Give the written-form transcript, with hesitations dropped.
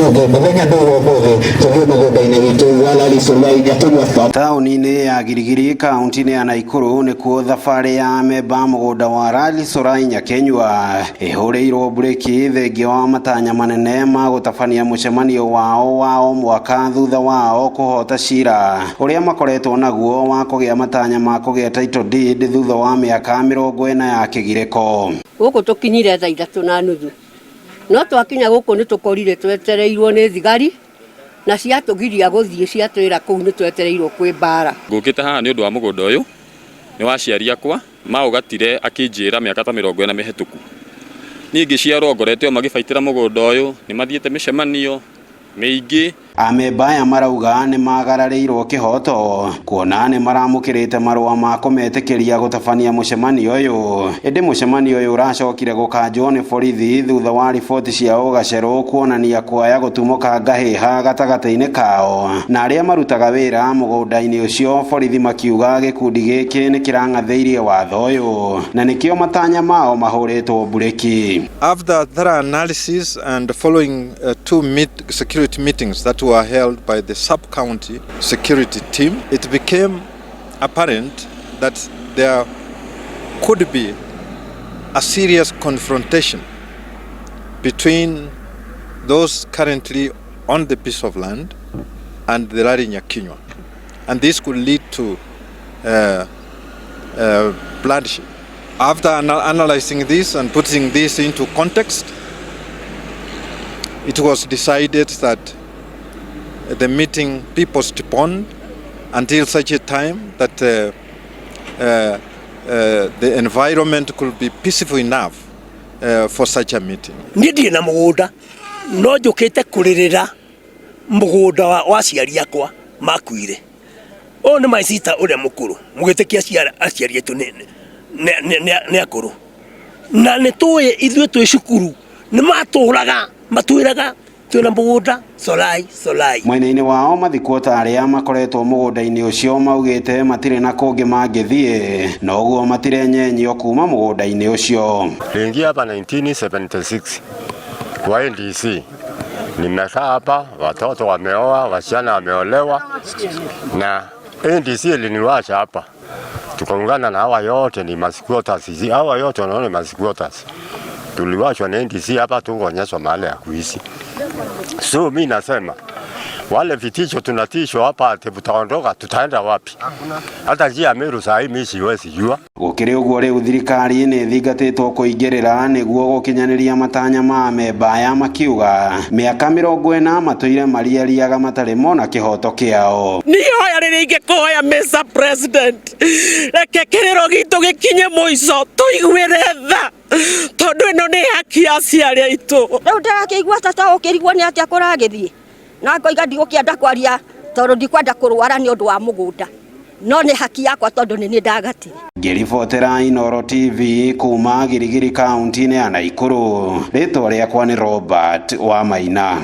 Ũmũthĩ mũthenya ndũ wa ũmũthĩ tũthiĩ mũgũnda-inĩ witũ wa Lari Solai Nyakinyua. Taũni-inĩ ya Girigiri, kaunti-inĩ ya Nakuru, nĩkuo thabarĩ ya amemba mũgũnda wa Lari Solai Nyakinyua ĩhũrĩirwo mburĩki thengia wa matanya manene ma gũtabania mũcemanio wao wa o mwaka thutha wao kũhota cira ũrĩa makoretwo naguo wa kũgĩa matanya ma kũgĩa title deed thutha wa mĩaka 40 ya kĩgirĩko. Gũkũ tũkinyire thaa 3:30, no twakinya gũkũ nĩ tũkorire twetereirwo nĩ thigari na ciatũgiria gũthiĩ, ciatwĩra kũu nĩ twetereirwo kwĩ mbara. Ngũkĩte haha nĩ ũndũ wa mũgũnda ũyũ, nĩ wa aciari akwa maũgatire akĩnjĩra mĩaka ta 40 mĩhetũku. Niĩ ngĩciarwo ngorete o magĩbaitĩra mũgũnda ũyũ, nĩ mathiĩte mĩcemanio mĩingĩ. Amemba aya marauga nĩ magararĩirwo kĩhoto kuona nĩ maramũkĩrĩte marũa ma kũmetĩkĩria gũtabania mũcemanio ũyũ, ĩndĩ mũcemanio ũyũ ũracokire gũkanjwo nĩ borithi thutha wa riboti cia ũgacerũ kuonania kwaya gũtumũka ngahĩha gatagatĩ-inĩ kao na arĩa marutaga wĩra mũgũnda-inĩ ũcio. Borithi makiuga gĩkundi gĩkĩ nĩ kĩrang'athĩirie watho ũyũ na nĩkĩo matanya mao mahũrĩtwo mburĩki. After thorough analysis and following two security meetings that were held by the sub-county security team, it became apparent that there could be a serious confrontation between those currently on the piece of land and the Lari Nyakinyua. And this could lead to bloodshed. After analyzing this and putting this into context, it was decided that the meeting be postponed until such a time that the environment could be peaceful enough for such a meeting. Niĩ ndirĩ na mũgũnda, no njũkĩte kũrĩrĩra mũgũnda wa aciari akwa makuire. Ũyũ nĩ my sister ũrĩa mũkũrũ. Mũgĩtĩkia aciari aitũ nĩ akũrũ, na nĩ tũĩ ithuĩ twĩ cukuru nĩ matũraga matwĩraga twĩna mũgũnda Solai Solai. Mwena-inĩ wao, mathikwo ta arĩa makoretwo mũgũnda-inĩ ũcio maugĩte matirĩ na kũngĩ mangĩthiĩ, noguo matirenyenyio kuma mũgũnda-inĩ ũcio. Niliingia hapa 1976 kwa NDC. Nimekaa hapa, watoto wameoa, wasichana wameolewa, na NDC iliniwacha hapa. Tukaungana na hawa yote ni masquatters. Hawa yote wanaona masquatters. Tuliwachwa na NDC hapa, tukaonyeshwa mahali ya kuishi. So mi nasema wale vitisho tunatishwa hapa ati tutaondoka, tutaenda wapi? Hata njia ya Meru saa hii mimi siwezi jua. Gũkĩrĩ ũguo, rĩu thirikari nĩ ĩthingatĩtwo kũingĩrĩra nĩguo gũkinyanĩria matanya ma amemba aya, makiuga mĩaka 40 matũire mariariaga matarĩ mona kĩhoto kĩao. Niĩ hoya rĩrĩa ingĩkũhoya, Mr President, reke kĩrĩro gitũ gĩkinye mũico, tũiguĩre tha, tondũ ĩno nĩ haki ya aciari aitũ. Rĩu ndĩrakĩigua tata ũkĩrigwo nĩ atĩa kũragĩthiĩ, na ngoiga ndigũkĩenda kwaria tondũ ndikwenda kũrwara nĩ ũndũ wa mũgũnda, no nĩ haki yakwa tondũ nĩ niĩ ndagatire. Ngĩribotera Inooro TV kuma Girigiri, kaunti-inĩ ya Nakuru, rĩtwa rĩakwa nĩ Robert Wamaina.